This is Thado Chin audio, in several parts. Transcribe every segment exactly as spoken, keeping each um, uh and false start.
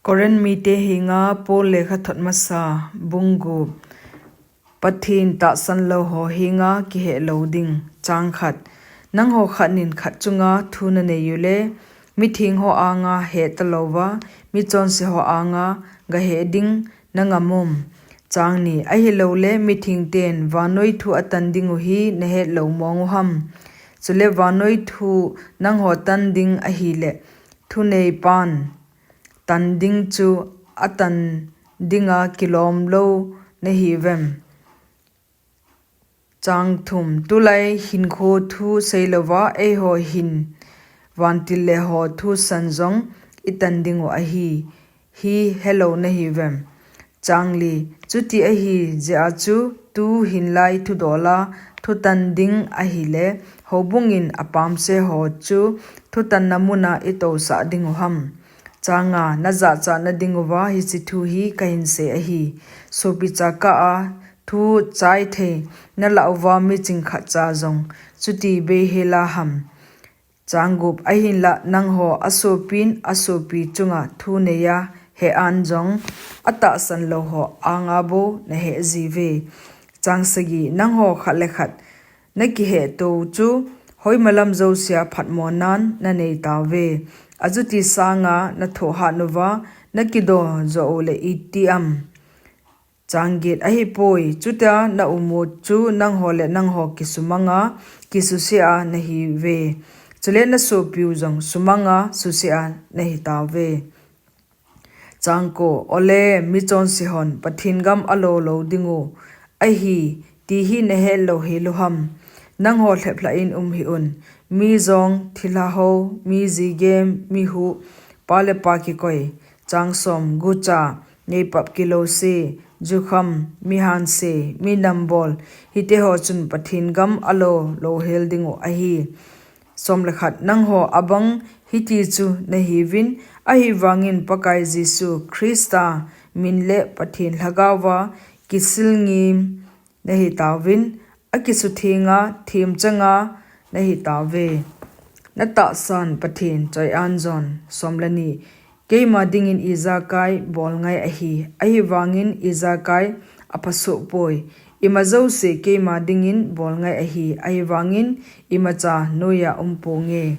Korin mite henga Paul lekhathot masa, bung gup. Pathen tahsan lou ho henga kihe lou ding. Chang khat. Nangho khat nin khat chunga thu nanei ule, mitheng ho anga heta louva, michonse ho anga gahe ding nangam um? Chang ni. Ahiloule mitheng ten vannoi thu atan dingu hi nahet lou mong uham? Chule vannoi thu nangho tan ding ahile, thuneipan tan ding chu atan dinga kilom lou nahiuvem? Chang thum. Tulai hinkho thu seilouva eiho hin vantil le ho thusan jong itan dingu ahi, hi helou nahiuvem? Chang li. Chuti ahi jeh a chu tu hinlai thudola thutan ding ahile, houbungin apamse ho chu thutanna muna itousah dingu ham? Chang nga. Najahchah nadinguva hiche thu hi kahin sei ahi. Sopicha kah a thu chai thei nalah uva miching khatcha jong chuti beihela ham? Chang gup. Ahinla nangho asopin asopi chunga thu neiya he an jong atahsan lou ho anga bou nahe jiuve. Chang sagi. Nangho khat le khat nakihe tou chu hoimalam jousea phatmonan nanei tauve. Achuti sanga nathoh hat uva nakido joh ule iti am? Chang get. Ahipoi, chutia naumu chu nangho le nangho kisumanga kisusea nahiuve. Chule nasopiu jong sumanga susea nahitauve. Chang ko. Ole, michonse hon Pathen gam alo lou dingu ahi, ti hi nahet lou hel uham? Nangho lheplhah in um hih un. Mi jong, thilha hou, mi jigem, mi huh, pa le pa kikoi. Chang som. Gucha, neipap kilouse, jukham, mi hanse, mi nambol, hiteho chun Pathen gam alo lou hel dingu ahi. Som le khat. Nangho abang hiti chu nahiuvin, ahivangin Pakai Jesu Christa min le Pathen lhagaova kisilngim nahitauvin, akisuthenga themchanga nahitauve. Natahsan Pathen choi-an jon. Som le ni. Keima dingin ijakai bol ngai ahi, ahivangin ijakai aphasoh poi. Ima jouse keima dingin bol ngai ahi, ahivangin imacha noiya umponge.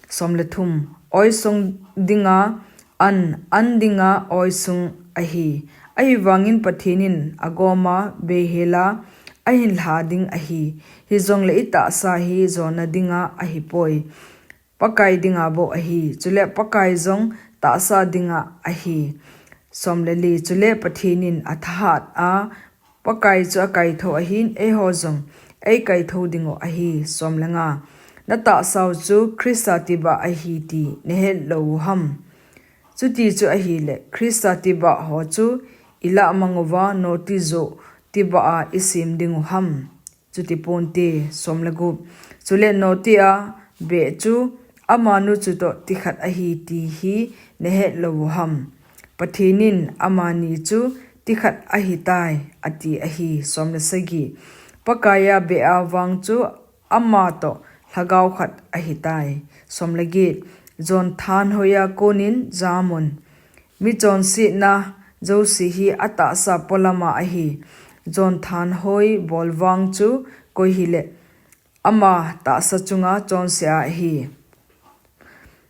Som le thum. Oisung dinga an, an dinga oisung ahi, ahivangin Pathen in agoma beihela ahin lha ding ahi. Hijongle itahsa hi jonna dinga ahipoi, Pakai dinga bou ahi. Chule Pakai jong tahsa dinga ahi. Som le li. Chule Pathen in athahat a Pakai chu akaithou ahin, eiho jong eikaithou dingu ahi. Som le nga. Natahsau chu Christa tibah ahi ti nahet lou uham? Chuti chu ahile, Christa tibah ho chu ilah manguva, noti joh tibah a isem dingu ham? Chuti ponte. Som le gup. Chule noti a beh chu amanu chutoh tikhat ahi ti hi nahet lou uham? Pathen in amani chu tikhat ahitai, ati ahi. Som le sagi. Pakaiya beh a vang chu amatoh lhagao khat ahitai. Som le get. Jon thanhoiya konin jamun. Michonsetna jouse hi atahsa polama ahi. Jon thanhoi bol vang chu koi hile, ama tahsa chunga chonsea ahi.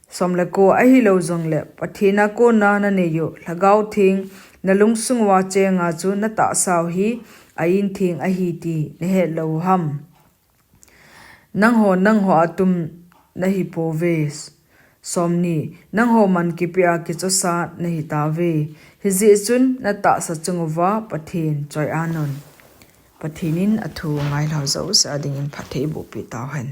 Som le ko. Ahilou jongle Pathen a kona naneiyu Lhagao Theng nalungsung uva chenga chu natahsau hi a-in theng ahi ti nahet lou uham? Nangho, nangho a tum nahipouve. Som ni. Nangho man kipia kichosa nahitauve. Hijeh chun natahsa chunguva Pathen choi-an un. Pathen in athu ngailhao jouse a dingin phatthei bohpeh tauhen.